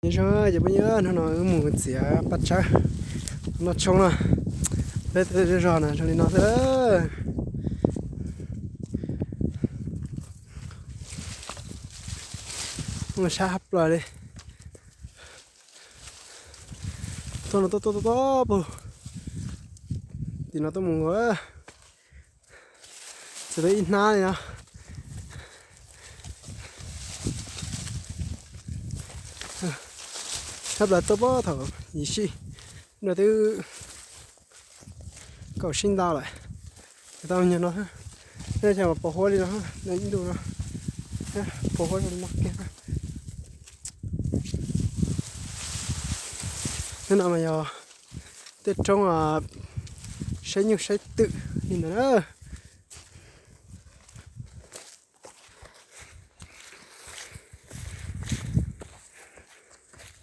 Nyob zoo cov phooj ywg, hnub no wb mus txiav paj tsawb noj tshoob na. Peb tej zej zog na zoo li no xwb. Mus sab hab plaws li. Tuaj no tuaj tuaj tuaj tuaj puag tim no tuaj mus nkaus. Txiav tau ib hnab li no. Hab plaws tuaj puag thaum yim sij, no twb kaum sij ntau lawm. Tau nyuag no, nej cov pos huab li no, ib ntu no, pos huab zoo li no kiag. Hnub no mas yog tej roob saib nyuj saib twm li ntawd na.